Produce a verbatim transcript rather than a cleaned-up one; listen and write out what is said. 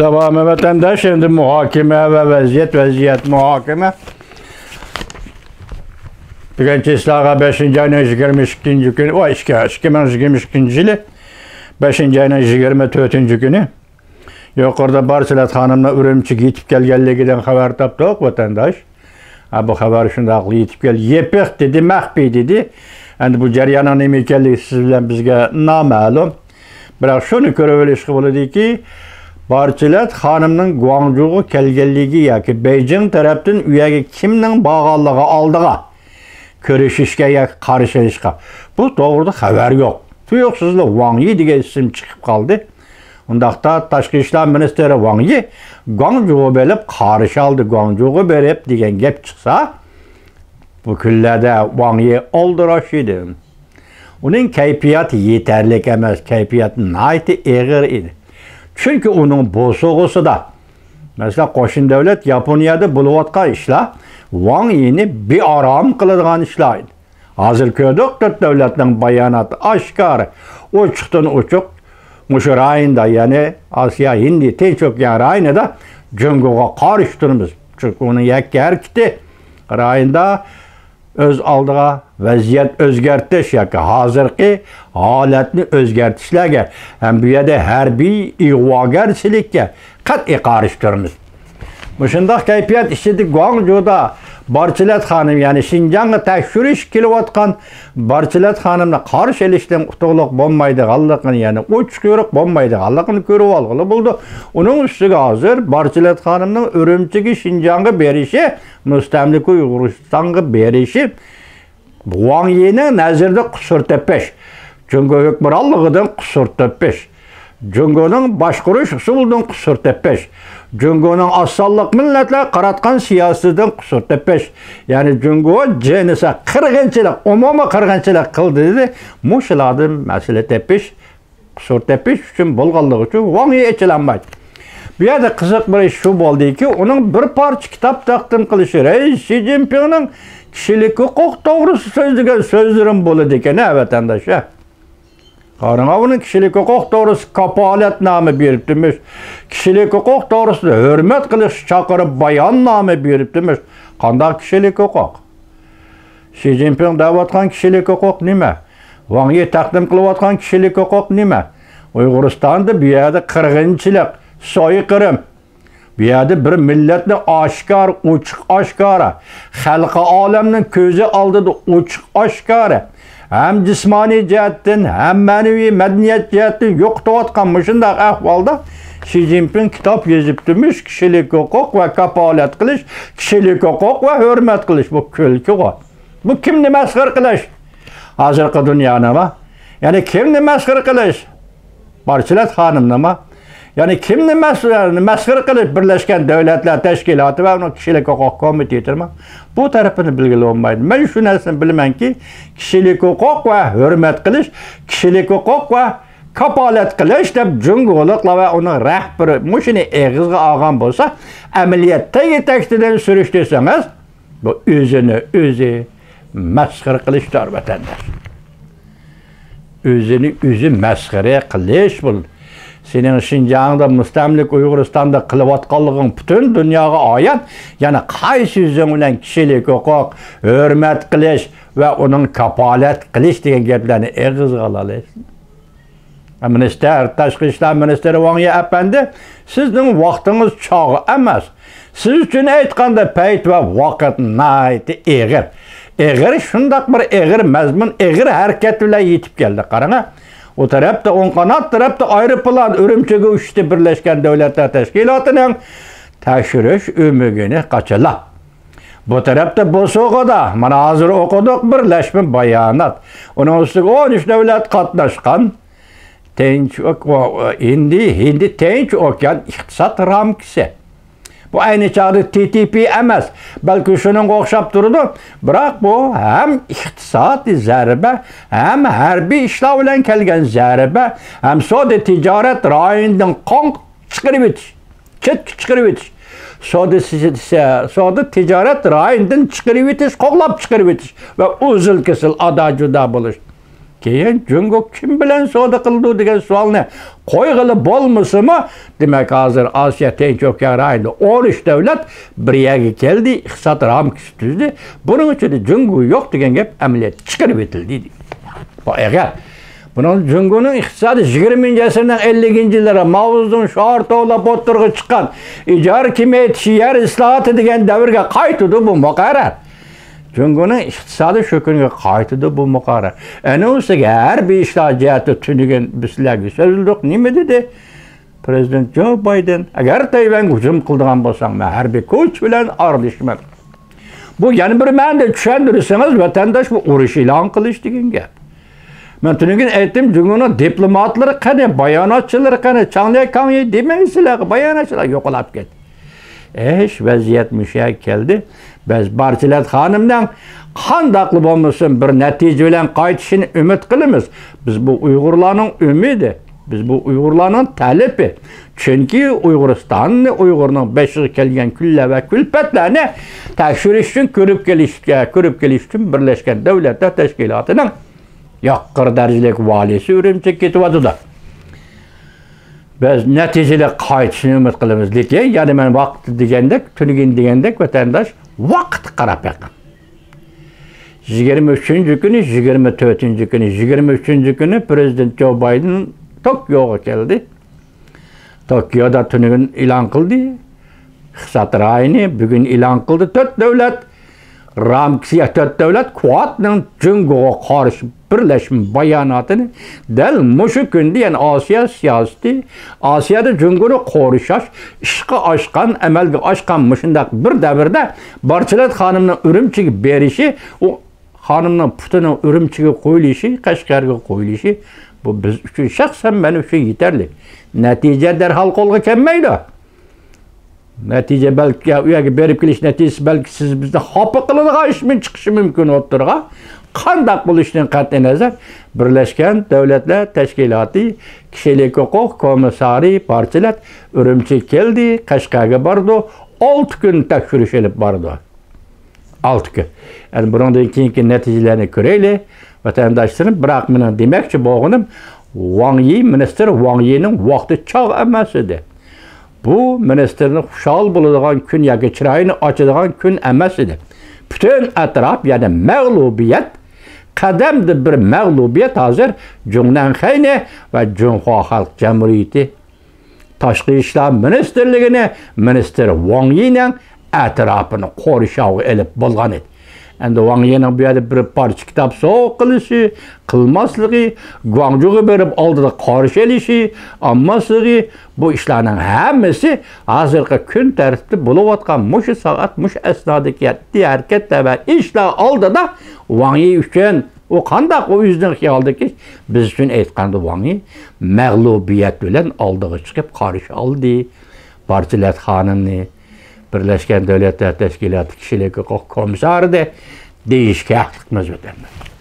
داۋامى ۋەتەنداش، ئەمدى مۇھاكىمە ۋە ۋەزىيەت، ۋەزىيەت مۇھاكىمە. بۈگۈن چىسلاغا بەشىنچى ئاينىڭ يىگىرمە ئىككىنچى كۈنى، ۋاي، ئىككى، ئىككى مىڭ يىگىرمە ئىككىنچى يىلى بەشىنچى ئاينىڭ يىگىرمە تۆتىنچى كۈنى يۇقىرىدا بارچىلات خانىمنىڭ ئۈرۈمچىگە يېتىپ كەلگەنلىكىدىن خەۋەر تاپتۇق، ۋەتەنداش. ھە، بۇ خەۋەر شۇنداقلا يېتىپ كەلدى. يېپىق دېدى، مەخپىي دېدى. ئەمدى بۇ جەرياننىڭ نېمە ئىكەنلىكى سىز بىلەن بىزگە نامەلۇم. بىراق شۇنى كۆرۈۋېلىشقا بولىدۇكى، بارچىلات خانىمنىڭ گۇاڭجۇغا كەلگەنلىكى ياكى بېيجىڭ تەرەپتىن ئۇ يەرگە كىمنىڭ بارغانلىقى ئالدىغا كۆرۈشۈشكە ياكى قارشى ئېلىشقا، بۇ توغرىدا خەۋەر يوق. تۇيۇقسىزلا ۋاڭ يى دېگەن ئىسىم چىقىپ قالدى. ئۇنداقتا تاشقى ئىشلار مىنىستىرى ۋاڭ يى گۇاڭجۇغا بېرىپ قارشى ئالدى، گۇاڭجۇغا بېرىپ دېگەن گەپ چىقسا، بۇ كۈنلەردە ۋاڭ يى ئالدىراش ئىدى. ئۇنىڭ كەيپىياتى يېتەرلىك ئەمەس، كەيپىياتى ناھايىتى ئېغىر ئىدى. چۈنكى ئۇنىڭ بوسۇغىسىدا، مەسىلەن، قوشنا دۆلەت ياپونىيەدە بولۇۋاتقان ئىشلار ۋاڭ يىنى بىئارام قىلىدىغان ئىشلار ئىدى. ھازىر كۆردۇق، تۆت دۆلەتنىڭ باياناتى ئاشكارا، ئوچۇقتىن ئوچۇق مۇشۇ رايوندا، يەنى ئاسىيا، ھىندى، تىنچ ئوكيان رايونىدا جۇڭگوغا قارشى تۇرىمىز. چۈنكى ئۇنىڭ يەككە ھەرىكىتى رايوندا ئۆز ئالدىغا ۋەزىيەت ئۆزگەرتىش ياكى ھازىرقى ھالەتنى ئۆزگەرتىشلەرگە ھەم بۇ يەردە ھەربىي ئىغۋاگەرچىلىككە قەتئىي قارشى تۇرىمىز. مۇشۇنداق كەيپىيات ئىچىدە گۇاڭجۇدا بارچىلات خانىم، يەنى شىنجاڭغا تەكشۈرۈش كېلىۋاتقان بارچىلات خانىمنى قارشى ئېلىشنىڭ ئۇتۇقلۇق بولمايدىغانلىقىنى، يەنى ئوچۇق يورۇق بولمايدىغانلىقىنى كۆرۈۋالغىلى بولىدۇ. ئۇنىڭ ئۈستىگە ھازىر بارچىلات خانىمنىڭ ئۈرۈمچىگە، شىنجاڭغا بېرىشى، مۇستەملىكە ئۇيغۇرىستانغا بېرىشى ۋاڭ يىنىڭ نەزىرىدە قۇسۇر تېپىش، جۇڭگو ھۆكۈمرانلىقىدىن قۇسۇر تېپىش، جۇڭگونىڭ باشقۇرۇش ئۇسۇلىدىن قۇسۇر تېپىش، جۇڭگونىڭ ئاز سانلىق مىللەتلەرگە قاراتقان سىياسىتىدىن قۇسۇر تېپىش، يەنى جۇڭگو جېنىسا قىرغىنچىلىق، ئومۇمىي قىرغىنچىلىق قىلدى دېدى، مۇشۇلاردىن مەسىلە تېپىش، قۇسۇر تېپىش ئۈچۈن بولغانلىقى ئۈچۈن ۋاڭ يى ئېچىلالمايدۇ. بۇ يەردە قىزىق بىر ئىش شۇ بولدىكى، ئۇنىڭ بىر پارچە كىتاب تەقدىم قىلىشى، رەئىس شى جىنپىڭنىڭ كىشىلىك ھوقۇق توغرىسىدا سۆزلىگەن سۆزلىرىمۇ بولىدىكەن، ھە، ۋەتەنداش، ھە. قاراڭ، ئۇنىڭ كىشىلىك ھوقۇق توغرىسىدا كاپالەتنامە بېرىپتىمىش، كىشىلىك ھوقۇق توغرىسىدا ھۆرمەت قىلىش چاقىرىپ باياننامە بېرىپتىمىش. قانداق كىشىلىك ھوقۇق؟ شى جىنپىڭ دەۋاتقان كىشىلىك ھوقۇق نېمە؟ ۋاڭ يى تەقدىم قىلىۋاتقان كىشىلىك ھوقۇق نېمە؟ ئۇيغۇرىستاندا بۇ يەردە قىرغىنچىلىق، سويقىرىم، بۇ يەردە بىر مىللەتنى ئاشكارا، ئوچۇق ئاشكارا، خەلقى ئالەمنىڭ كۆزى ئالدىدا ئوچۇق ئاشكارا، ھەم جىسمانىي جەھەتتىن، ھەم مەنىۋى مەدەنىيەت جەھەتتىن يوقىتىۋاتقان مۇشۇنداق ئەھۋالدا شى جىنپىڭ كىتاب يېزىپتىمىش، كىشىلىك ھوقۇق ۋە كاپالەت قىلىش، كىشىلىك ھوقۇق ۋە ھۆرمەت قىلىش. بۇ كۈلكىغۇ. بۇ كىمنى مەسخىرە قىلىش؟ ھازىرقى دۇنيانىما؟ يەنى كىمنى مەسخىرە قىلىش؟ بارچىلات خانىمنىما؟ يەنى كىمنى مەس-، مەسخىرە قىلىش؟ بىرلەشكەن دۆلەتلەر تەشكىلاتى ۋە ئۇنىڭ كىشىلىك ھوقۇق كومىتېتىما؟ بۇ تەرىپىنى بىلگىلى بولمايدۇ. مەن شۇ نەرسىنى بىلىمەنكى، كىشىلىك ھوقۇق ۋە ھۆرمەت قىلىش، كىشىلىك ھوقۇق ۋە كاپالەت قىلىش دەپ جۇڭگولۇقلار ۋە ئۇنىڭ رەھبىرى مۇشۇنى ئېغىزغا ئالغان بولسا، ئەمەلىيەتتە يېتەكچىدىن سۈرۈش دېسىڭىز، بۇ ئۆزىنى ئۆزى مەسخىرە قىلىشتۇر، ۋەتەنداش. ئۆزىنى ئۆزى مەسخىرە قىلىش بۇ. سېنىڭ شىنجاڭدا، مۇستەملىكە ئۇيغۇرىستاندا قىلىۋاتقانلىقىڭ پۈتۈن دۇنياغا ئايان. يەنە قايسى يۈزۈڭ بىلەن كىشىلىك ھوقۇق، ھۆرمەت قىلىش ۋە ئۇنىڭ كاپالەت قىلىش دېگەن گەپلەرنى ئېغىزغا ئالالايسەن؟ مىنىستىر، تاشقى ئىشلار مىنىستىرى ۋاڭ يى ئەپەندى، سىزنىڭ ۋاقتىڭىز چاغ ئەمەس. سىز ئۈچۈن ئېيتقاندا، پەيت ۋە ۋاقىت ناھايىتى ئېغىر. ئېغىر، شۇنداق بىر ئېغىر مەزمۇن، ئېغىر ھەرىكەت بىلەن يېتىپ كەلدى. قاراڭا، ئۇ تەرەپتە ئوڭ قانات، تەرەپتە ئايروپىلان ئۈرۈمچىگە ئۇچتى بىرلەشكەن دۆلەتلەر تەشكىلاتىنىڭ تەكشۈرۈش ئۆمىكىنى قاچىلاپ. بۇ تەرەپتە بوسۇغىدا، مانا ھازىر ئوقۇدۇق، بىرلەشمە بايانات. ئۇنىڭ ئۈستىگە ئون ئۈچ دۆلەت قاتناشقان. تىنچ ئوك-، ئو-، ئو-، ھىندى، ھىندى تىنچ ئوكيان ئىقتىساد رامكىسى. بۇ ئەينى چاغدا تى تى پى ئەمەس، بەلكى شۇنىڭغا ئوخشاپ تۇرىدۇ. بىراق بۇ ھەم ئىقتىسادىي زەربە، ھەم ھەربىي ئىشلار بىلەن كەلگەن زەربە، ھەم سودا تىجارەت رايونىدىن قوڭ چىقىرىۋېتىش، چەتكە چىقىرىۋېتىش، سودا سىز-، سە-، سودا تىجارەت رايونىدىن چىقىرىۋېتىش، قوغلاپ چىقىرىۋېتىش ۋە ئۈزۈل-كېسىل ئادا-جۇدا بولۇش. كېيىن جۇڭگو كىم بىلەن سودا قىلىدۇ دېگەن سوئالنى قويغىلى بولمىسىمۇ، دېمەك، ھازىر ئاسىيا تىنچ ئوكيان رايونىدا ئون ئۈچ دۆلەت بىر يەرگە كەلدى، ئىقتىساد رامكىسى تۈزدى. بۇنىڭ ئىچىدە جۇڭگو يوق دېگەن گەپ ئەمەلىيەتتە چىقىرىۋېتىلدى. بۇ ئەگەر بۇنىڭ جۇڭگونىڭ ئىقتىسادى يىگىرمىنچى ئەسىرنىڭ ئەللىكىنچى يىللىرى ماۋزېدۇڭ شوئار توۋلاپ ئوتتۇرىغا چىققان ئىجارە كېمەيتىش، يەر ئىسلاھاتى دېگەن دەۋرگە قايتىدۇ بۇ مۇقەررەر. جۇڭگونىڭ ئىقتىسادى شۇ كۈنگە قايتىدۇ بۇ مۇقەررەر. ئەنە ئۇ سىزگە ھەربىي ئىشلار جەھەتتە تۈنۈگۈن بىز سىلەرگە سۆزلىدۇق. نېمە دېدى؟ پرېزىدېنت جو بايدېن، ئەگەر تەيۋەنگە ھۇجۇم قىلىدىغان بولساڭ، مەن ھەربىي كۈچ بىلەن ئارىلىشىمەن. بۇ يەنە بىر مەنىدە چۈشەندۈرسىڭىز، ۋەتەنداش، بۇ ئۇرۇش ئېلان قىلىش دېگەن گەپ. مەن تۈنۈگۈن ئېيتتىم، جۇڭگونىڭ دىپلوماتلىرى قېنى، باياناتچىلىرى قېنى، چاڭ ليەنكاڭيى دېمەيسىلەر، باياناتچىلار يوقاپ كەتتى. ئىش، ۋەزىيەت مۇشۇ يەرگە كەلدى. بىز بارچىلەت خانىمنىڭ قانداقلا بولمىسۇن بىر نەتىجە بىلەن قايتىشىنى ئۈمىد قىلىمىز. بىز بۇ ئۇيغۇرلارنىڭ ئۈمىدى، بىز بۇ ئۇيغۇرلارنىڭ تەلىپى. چۈنكى ئۇيغۇرىستاننى، ئۇيغۇرنىڭ بېشىغا كەلگەن كۈنلەر ۋە كۈلپەتلەرنى تەكشۈرۈش ئۈچۈن، كۆرۈپ كېلىشكە، كۆرۈپ كېلىش ئۈچۈن بىرلەشكەن دۆلەتلەر تەشكىلاتىنىڭ يۇقىرى دەرىجىلىك ۋالىيسى ئۈرۈمچىگە كېتىۋاتىدۇ. بىز نەتىجىلىك قايتىشىنى ئۈمىد قىلىمىز. لېكىن يەنە مەن ۋاقىت دېگەندەك، تۈنۈگۈن دېگەندەك، ۋەتەنداش، ۋاقىتقا قاراپ بېقىڭ. يىگىرمە ئۈچىنچى كۈنى، يىگىرمە تۆتىنچى كۈنى، يىگىرمە ئۈچىنچى كۈنى پرېزىدېنت جو بايدېن توكيوغا كەلدى. توكيودا تۈنۈگۈن ئېلان قىلدى. ئىقتىساد رايونى بۈگۈن ئېلان قىلدى. تۆت دۆلەت رامكىسى، تۆت دۆلەت كۇئادنىڭ جۇڭگوغا قارشى بىرلەشمە باياناتىنى دەل مۇشۇ كۈندە، يەنى ئاسىيا سىياسىتى، ئاسىيادا جۇڭگونى قورشاش ئىشقا ئاشقان، ئەمەلگە ئاشقان مۇشۇنداق بىر دەۋردە بارچىلەت خانىمنىڭ ئۈرۈمچىگە بېرىشى، ئۇ خانىمنىڭ پۇتىنىڭ ئۈرۈمچىگە قويۇلۇشى، قەشقەرگە قويۇلۇشى، بۇ بىز ئۈچۈن، شەخسەن مەن ئۈچۈن يېتەرلىك. نەتىجە دەرھال قولغا كەلمەيدۇ. نەتىجە بەلكى، ئۇ يەرگە بېرىپ كېلىش نەتىجىسى بەلكى سىز بىزنى خاپا قىلىدىغان ئىشمۇ چىقىشى مۇمكىن ئوتتۇرىغا. قانداق بولۇشىدىن قەتئىينەزەر، بىرلەشكەن دۆلەتلەر تەشكىلاتى كىشىلىك ھوقۇق كومىسسارى بارچىلەت ئۈرۈمچىگە كەلدى، قەشقەرگە بارىدۇ، ئالتە كۈن تەكشۈرۈش ئېلىپ بارىدۇ. ئالتە كۈن. يەنى بۇنىڭدىن كېيىنكى نەتىجىلەرنى كۆرەيلى، ۋەتەنداشلىرىم. بىراق مېنىڭ دېمەكچى بولغىنىم، ۋاڭ يى، مىنىستىر ۋاڭ يىنىڭ ۋاقتى چاغ ئەمەس ئىدى. بۇ مىنىستىرنى خۇشال بولىدىغان كۈن ياكى چىرايىنى ئاچىدىغان كۈن ئەمەس ئىدى. پۈتۈن ئەتراپ، يەنى مەغلۇبىيەت، قەدەمدە بىر مەغلۇبىيەت ھازىر جۇڭنەنخەينى ۋە جۇڭخۇا خەلق جەمھۇرىيىتى تاشقى ئىشلار مىنىستىرلىكىنى مىنىستىر ۋاڭ يىنىڭ ئەتراپىنى قورشاۋغا ئېلىپ بولغان ئىدى. ئەمدى ۋاڭ يىنىڭ بۇ يەردە بىر پارچە كىتاب سوۋغا قىلىشى، قىلماسلىقى، گۇاڭجۇغا بېرىپ ئالدىدا قارشى ئېلىشى، ئالماسلىقى، بۇ ئىشلارنىڭ ھەممىسى ھازىرقى كۈن تەرتىپتە بولۇۋاتقان مۇشۇ سائەت، مۇشۇ ئەسنادىكى ھەرىكەتلەر ۋە ئىشلار ئالدىدا ۋاڭ يى ئۈچۈن ئۇ قانداق، ئۇ ئۆزىنىڭ خىيالىدىكى، بىز ئۈچۈن ئېيتقاندا ۋاڭ يى مەغلۇبىيەت بىلەن ئالدىغا چىقىپ قارشى ئالدى. بارچىلەت خانىمنى بىرلەشكەن دۆلەتلەر تەشكىلاتى كىشىلىك ھوقۇق كومىسسارى دېيىشكە ھەقلىقمىز ۋەتەنداش.